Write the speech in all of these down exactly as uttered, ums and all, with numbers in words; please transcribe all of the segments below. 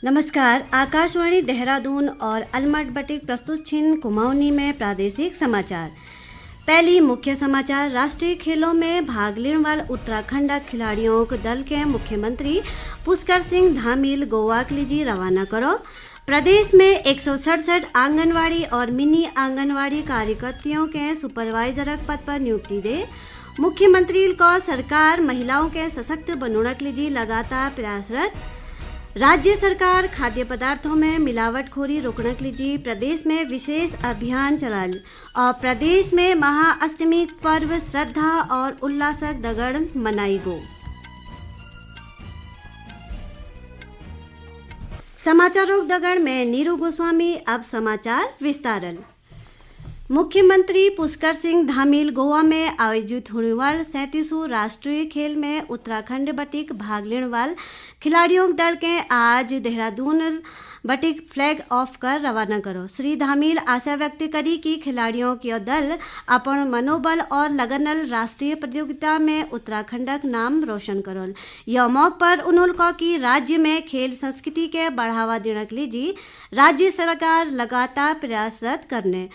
नमस्कार, आकाशवाणी देहरादून और अलमट बटिक प्रस्तुत छिन कुमाऊनी में प्रादेशिक समाचार। पहली मुख्य समाचार, राष्ट्रीय खेलों में भाग लेने वाले उत्तराखंड खिलाड़ियों के दल के मुख्यमंत्री पुष्कर सिंह धामील गोवा के लिए रवाना करो। प्रदेश में एक सौ सड़सठ आंगनवाड़ी और मिनी आंगनवाड़ी कार्यकर्तियों के सुपरवाइजर पद पर नियुक्ति दे। मुख्यमंत्री का सरकार महिलाओं के सशक्त बनोड़क लीजी लगातार प्रयासरत। राज्य सरकार खाद्य पदार्थों में मिलावटखोरी रोकणक लीजी प्रदेश में विशेष अभियान चलाल और प्रदेश में महाअष्टमी पर्व श्रद्धा और उल्लासक दगड़ मनाई गो। समाचारों दगड़ में नीरू गोस्वामी। अब समाचार विस्तारल। मुख्यमंत्री पुष्कर सिंह धामील गोवा में आयोजित होने वाल सैंतीसों राष्ट्रीय खेल में उत्तराखंड बटिक भाग लेने वाल खिलाड़ियों दल के आज देहरादून बटिक फ्लैग ऑफ कर रवाना करो। श्री धामील आशा व्यक्त करी कि खिलाड़ियों के दल अपन मनोबल और लगनल राष्ट्रीय प्रतियोगिता में उत्तराखंडक नाम रोशन करोल। यह मौके पर उन्होंने कहा कि राज्य में खेल संस्कृति के बढ़ावा देने के लिए जी राज्य सरकार लगातार प्रयासरत करने।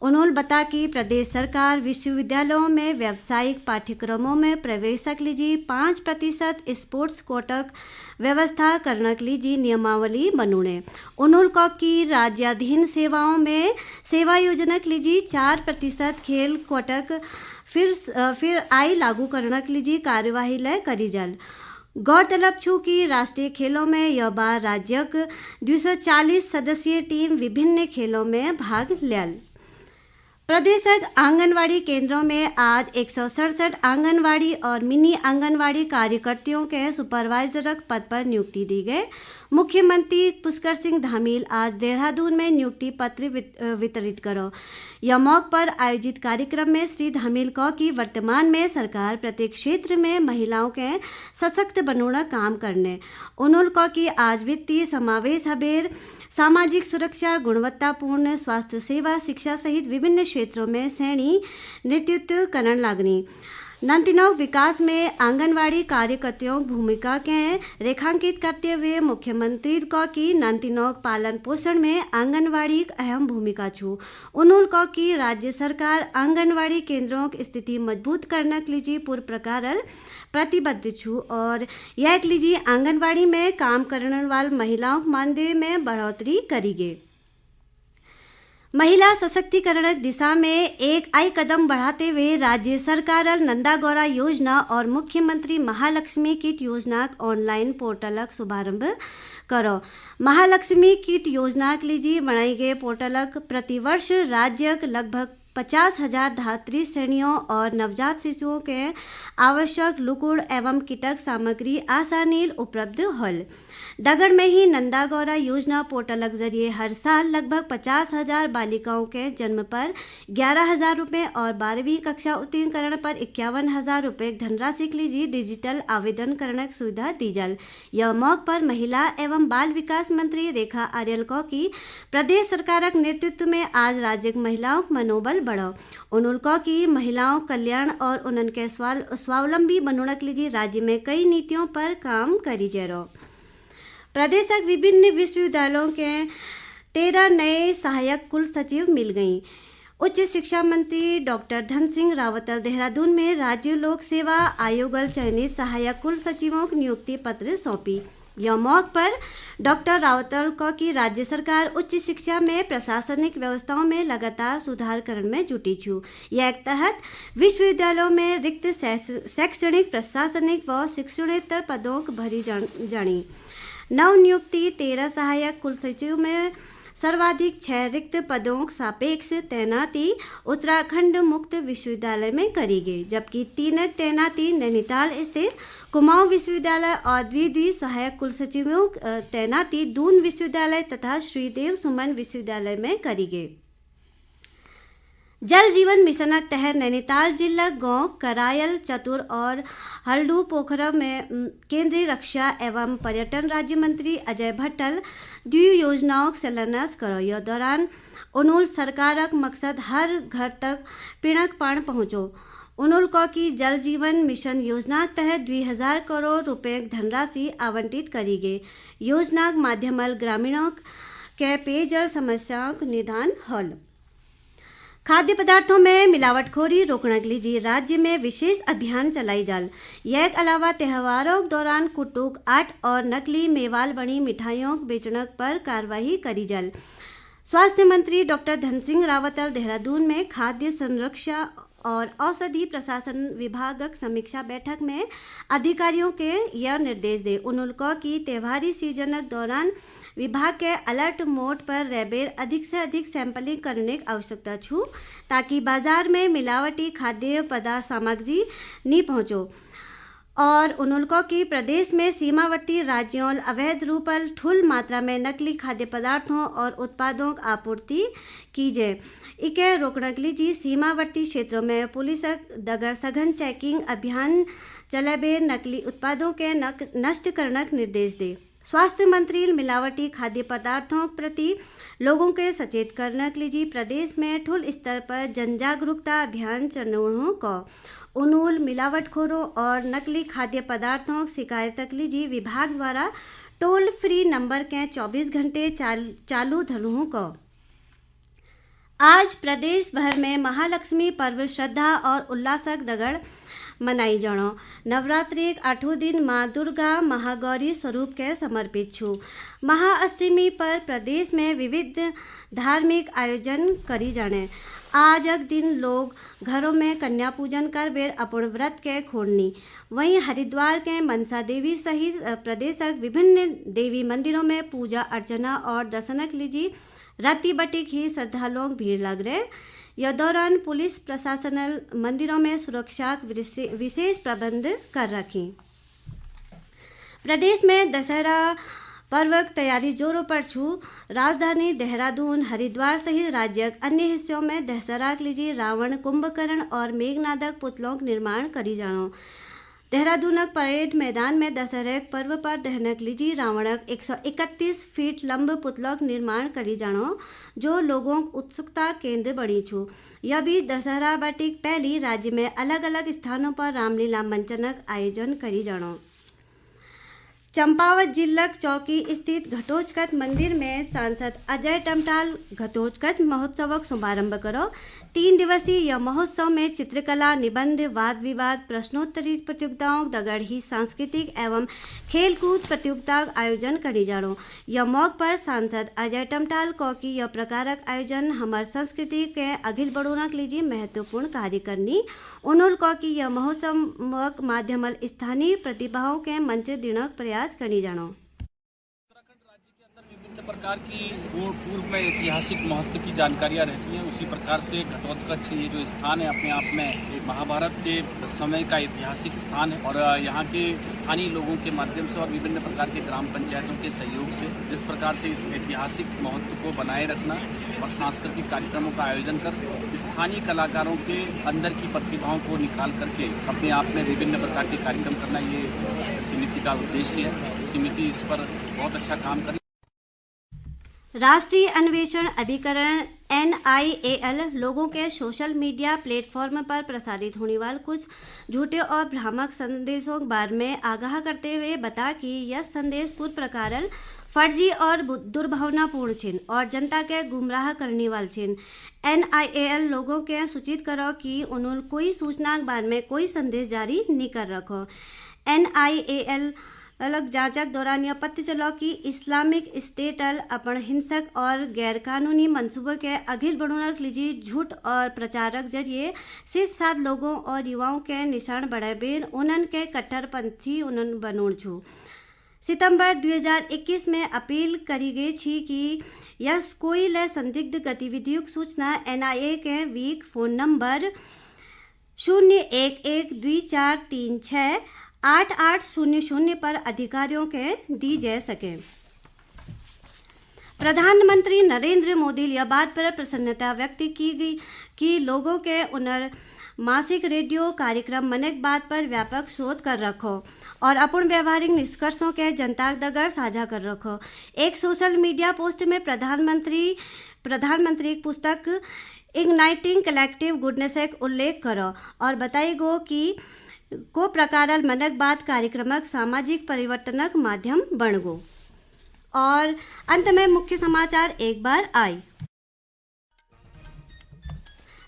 उन्होंने बता कि प्रदेश सरकार विश्वविद्यालयों में व्यावसायिक पाठ्यक्रमों में प्रवेशक लीजी पाँच प्रतिशत स्पोर्ट्स कोटक व्यवस्था करने के लिए जी नियमावली बनूने। उन्होंने कहा कि राज्याधीन सेवाओं में सेवा योजना के लिए जी चार प्रतिशत खेल कोटक फिर स-, अ, फिर आई लागू करने के लिए जी कार्यवाही लय करी जल। गौरतलब छु कि राष्ट्रीय खेलों में यह बार राज्यक दो सौ चालीस सदस्यीय टीम विभिन्न खेलों में भाग लेल। प्रदेशक आंगनवाड़ी केंद्रों में आज एक सौ सड़सठ आंगनवाड़ी और मिनी आंगनवाड़ी कार्यकर्तियों के सुपरवाइजरक पद पर नियुक्ति दी गई। मुख्यमंत्री पुष्कर सिंह धामील आज देहरादून में नियुक्ति पत्र वित-, अ, वितरित करो। यह मौके पर आयोजित कार्यक्रम में श्री धामील कहा कि वर्तमान में सरकार प्रत्येक क्षेत्र में महिलाओं के सशक्त बनोड़ा काम करने। उन्होंने कहा कि आज वित्तीय समावेश हबेर, सामाजिक सुरक्षा, गुणवत्तापूर्ण स्वास्थ्य सेवा, शिक्षा सहित विभिन्न क्षेत्रों में श्रेणी नेतृत्व करण लागनी। नंतिनोक विकास में आंगनवाड़ी कार्यकर्तियों भूमिका के रेखांकित करते हुए मुख्यमंत्री कहा कि नंतिनोक पालन पोषण में आंगनवाड़ी एक अहम भूमिका छु। उन्होंने कहा कि राज्य सरकार आंगनवाड़ी केंद्रों की स्थिति मजबूत करने के लिए पूर्व प्रकार प्रतिबद्ध छु और यह के लिए आंगनवाड़ी में काम करने वाली महिलाओं के मानदेय में बढ़ोतरी करी गई। महिला सशक्तिकरण दिशा में एक आई कदम बढ़ाते हुए राज्य सरकार नंदा गौरा योजना और मुख्यमंत्री महालक्ष्मी किट योजना ऑनलाइन पोर्टल का शुभारंभ करो। महालक्ष्मी किट योजना के लिए बनाई गए पोर्टल का प्रतिवर्ष राज्य के लगभग पचास हजार धात्री श्रेणियों और नवजात शिशुओं के आवश्यक लुकुड़ एवं किटक सामग्री आसानील उपलब्ध होल। दगड़ में ही नंदा गौरा योजना पोर्टल के जरिए हर साल लगभग पचास हजार बालिकाओं के जन्म पर ग्यारह हजार रुपये और बारहवीं कक्षा उत्तीर्ण करण पर इक्यावन हजार रुपये धनराशि के लिए डिजिटल आवेदन करने की सुविधा दी जाल। यह मौके पर महिला एवं बाल विकास मंत्री रेखा आर्यल कहा कि प्रदेश सरकार के नेतृत्व में आज राज्य की महिलाओं का मनोबल बढ़ो। उन्होंने कहा कि महिलाओं कल्याण और उन्हन के स्वाल-, स्वावलंबी बनोड़क लीजिए राज्य में कई नीतियों पर काम करी जैरो। प्रदेश के विभिन्न विश्वविद्यालयों के तेरह नए सहायक कुल सचिव मिल गई। उच्च शिक्षा मंत्री डॉक्टर धन सिंह रावत देहरादून में राज्य लोक सेवा आयोग चयनित सहायक कुल सचिवों को नियुक्ति पत्र सौंपी। यह मौके पर डॉक्टर रावतल को कि राज्य सरकार उच्च शिक्षा में प्रशासनिक व्यवस्थाओं में लगातार सुधार करण में जुटी छु। यह तहत विश्वविद्यालयों में रिक्त शैक्ष-, शैक्षणिक, प्रशासनिक व शिक्षणेतर पदों को भरी जान-, जानी। नव नियुक्ति तेरह सहायक कुलसचिव में सर्वाधिक छह रिक्त पदों सापेक्ष तैनाती उत्तराखंड मुक्त विश्वविद्यालय में करी गई, जबकि तीन तैनाती नैनीताल स्थित कुमाऊं विश्वविद्यालय और द्वि द्वि सहायक कुलसचिवों, अ, तैनाती दून विश्वविद्यालय तथा श्रीदेव सुमन विश्वविद्यालय में करी गई। जल जीवन मिशन के तहत नैनीताल जिला गांव करायल चतुर और हल्डू पोखरा में, उम, केंद्रीय रक्षा एवं पर्यटन राज्य मंत्री अजय भट्टल द्वि योजनाओं का शिलान्यास करो। यह दौरान उन्होंने सरकारक मकसद हर घर तक पीणक पाण पहुंचो। उनुल कौ कि जल जीवन मिशन योजनाक तहत दुई हजार करोड़ रुपये धनराशि आवंटित करी गई। योजनाक माध्यमल ग्रामीणों के पेयजल समस्याओं को निदान हल। खाद्य पदार्थों में मिलावटखोरी रोकने के लिए राज्य में विशेष अभियान चलाई जाल। यह अलावा त्योहारों के दौरान कुटुक आट और नकली मेवाल बनी मिठाइयों के बेचने पर कार्रवाई करी जाल। स्वास्थ्य मंत्री डॉक्टर धन सिंह रावत देहरादून में खाद्य संरक्षा और औषधि प्रशासन विभागक समीक्षा बैठक में अधिकारियों के यह निर्देश दे। उन्होंने कहा कि त्योहारी सीजन के दौरान विभाग के अलर्ट मोड पर रहबेर अधिक से अधिक सैंपलिंग करने की आवश्यकता छू, ताकि बाजार में मिलावटी खाद्य पदार्थ सामग्री नहीं पहुँचो। और उन्होंने कहा कि प्रदेश में सीमावर्ती राज्यों अवैध रूप ठुल मात्रा में नकली खाद्य पदार्थों और उत्पादों की आपूर्ति की जाए। इके रोकने के लिए जी सीमावर्ती क्षेत्रों में पुलिस दगर सघन चेकिंग अभियान चलाबे नकली उत्पादों के नक-, नष्ट करने का निर्देश दे। स्वास्थ्य मंत्री मिलावटी खाद्य पदार्थों के प्रति लोगों के सचेत करने के लिए जी प्रदेश में ठुल स्तर पर जन जागरूकता अभियान चलाउणु को उनूल मिलावटखोरों और नकली खाद्य पदार्थों की शिकायत के लिए जी विभाग द्वारा टोल फ्री नंबर के चौबीस घंटे चाल-, चालू धरहु को। आज प्रदेश भर में महालक्ष्मी पर्व श्रद्धा और उल्लासक दगड़ मनाई जाणो। नवरात्रि के आठों दिन माँ दुर्गा महागौरी स्वरूप के समर्पित छु। महाअष्टमी पर प्रदेश में विविध धार्मिक आयोजन करी जाने। आज अक दिन लोग घरों में कन्या पूजन कर बेर अपन व्रत के खोड़नी। वहीं हरिद्वार के मनसा देवी सहित, अ, प्रदेशक विभिन्न देवी मंदिरों में पूजा अर्चना और दर्शनक लीजी राति बटिक ही श्रद्धालुओं की भीड़ लग रहे। यह दौरान पुलिस प्रशासन मंदिरों में सुरक्षा के विशे-, विशेष प्रबंध कर रखी। प्रदेश में दशहरा पर्वक तैयारी जोरों पर छु। राजधानी देहरादून, हरिद्वार सहित राज्य के अन्य हिस्सों में दशहरा के लिए रावण, कुंभकर्ण और मेघनादक पुतलों का निर्माण करी जाणो। देहरादूनक परेड मैदान में दशहरा के पर्व पर दहनक लीजी रावणक एक सौ इकतीस फीट लंब पुतलों का निर्माण करी जाणो, जो लोगों की उत्सुकता केंद्र बनी छु। यह भी दशहरा बटिक पहली राज्य में अलग-अलग स्थानों पर रामलीला मंचनक आयोजन करी जाणो। चंपावत जिल्लक चौकी स्थित घटोचकच मंदिर में सांसद अजय टमटाल घटोचकच महोत्सवक शुभारंभ करो। तीन दिवसीय यह महोत्सव में चित्रकला, निबंध, वाद विवाद, प्रश्नोत्तरी प्रतियोगिताओं दगड़ ही सांस्कृतिक एवं खेलकूद प्रतियोगिता आयोजन करी जाणो। यह मौक पर सांसद अजय टमटाल को कि यह प्रकारक आयोजन हमार संस्कृति के अगिल बढ़ोनक लीजी महत्वपूर्ण कार्य करनी। उन्होंने कहा कि यह महोत्सव माध्यमल स्थानीय प्रतिभाओं के मंच देने का प्रयास करनी जानो। उत्तराखंड राज्य के अंदर विभिन्न प्रकार की वो पूर्व में ऐतिहासिक महत्व की जानकारियां रहती हैं, उसी प्रकार से घटोत्कच ये जो स्थान है अपने आप में एक महाभारत के समय का ऐतिहासिक स्थान है और यहाँ के स्थानीय लोगों के माध्यम से और विभिन्न प्रकार के ग्राम पंचायतों के सहयोग से जिस प्रकार से इस ऐतिहासिक महत्व को बनाए रखना और सांस्कृतिक कार्यक्रमों का आयोजन कर स्थानीय कलाकारों के अंदर की प्रतिभाओं को निकाल करके अपने आप में विभिन्न प्रकार के कार्यक्रम करना, ये समिति का उद्देश्य है। समिति इस पर बहुत अच्छा काम कर रही है। राष्ट्रीय अन्वेषण अभिकरण, एनआईएएल, लोगों के सोशल मीडिया प्लेटफॉर्म पर प्रसारित होने वाले कुछ झूठे और भ्रामक संदेशों के बारे में आगाह करते हुए बता कि यह संदेश पूर्ण प्रकारन फर्जी और बु-, दुर्भावनापूर्ण छिन और जनता के गुमराह करने वाले छिन। एनआईएएल लोगों के सूचित करो कि उन्होंने कोई सूचना के बारे में कोई संदेश जारी नहीं कर रखो। एनआईएएल अलग जांचक दौरान यह पता चलो कि इस्लामिक स्टेट अल अपन हिंसक और गैरकानूनी मंसूबों के अगिल बढ़ोनक लीजी झूठ और प्रचारक जरिए सिर्फ सात लोगों और युवाओं के निशान बढ़ाबेन उन्हन के कट्टरपंथी उन्हन बनोड़ छु। सितंबर दुई हजार इक्कीस में अपील करी गई छी कि यस कोई ले संदिग्ध गतिविधियों की सूचना एनआईए के वीक फोन नंबर शून्य एक एक दुई चार तीन छः आठ आठ शून्य शून्य पर अधिकारियों के दी जा सके। प्रधानमंत्री नरेंद्र मोदी यह बात पर प्रसन्नता व्यक्त की गई कि लोगों के उनर मासिक रेडियो कार्यक्रम मन की बात पर व्यापक शोध कर रखो और अपन व्यावहारिक निष्कर्षों के जनता दगर साझा कर रखो। एक सोशल मीडिया पोस्ट में प्रधानमंत्री, प्रधानमंत्री की पुस्तक Igniting Collective Goodness क उल्लेख करो और बताई गो कि को प्रकारल मनक बात कार्यक्रमक सामाजिक परिवर्तनक माध्यम बण गो। और अंत में मुख्य समाचार एक बार आई।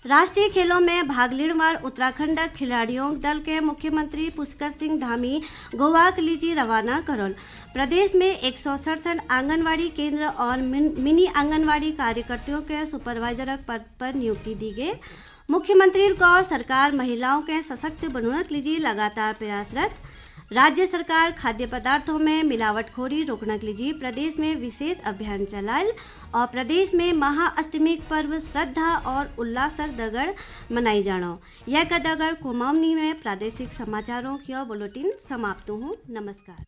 राष्ट्रीय खेलों में भाग लेने वाले उत्तराखंड खिलाड़ियों दल के मुख्यमंत्री पुष्कर सिंह धामी गोवा के लिए रवाना करल। प्रदेश में एक सौ सड़सठ आंगनवाड़ी केंद्र और मिन-, मिनी आंगनवाड़ी कार्यकर्तियों के सुपरवाइजर पद पर नियुक्ति दी गई। मुख्यमंत्री को सरकार महिलाओं के सशक्त बनने के लिए लगातार प्रयासरत। राज्य सरकार खाद्य पदार्थों में मिलावटखोरी रोकने के लिए प्रदेश में विशेष अभियान चलायल और प्रदेश में महाअष्टमी पर्व श्रद्धा और उल्लासक दगड़ मनाई जानो। यह का दगड़ कुमाऊनी में प्रादेशिक समाचारों की बुलेटिन समाप्त हूँ। नमस्कार।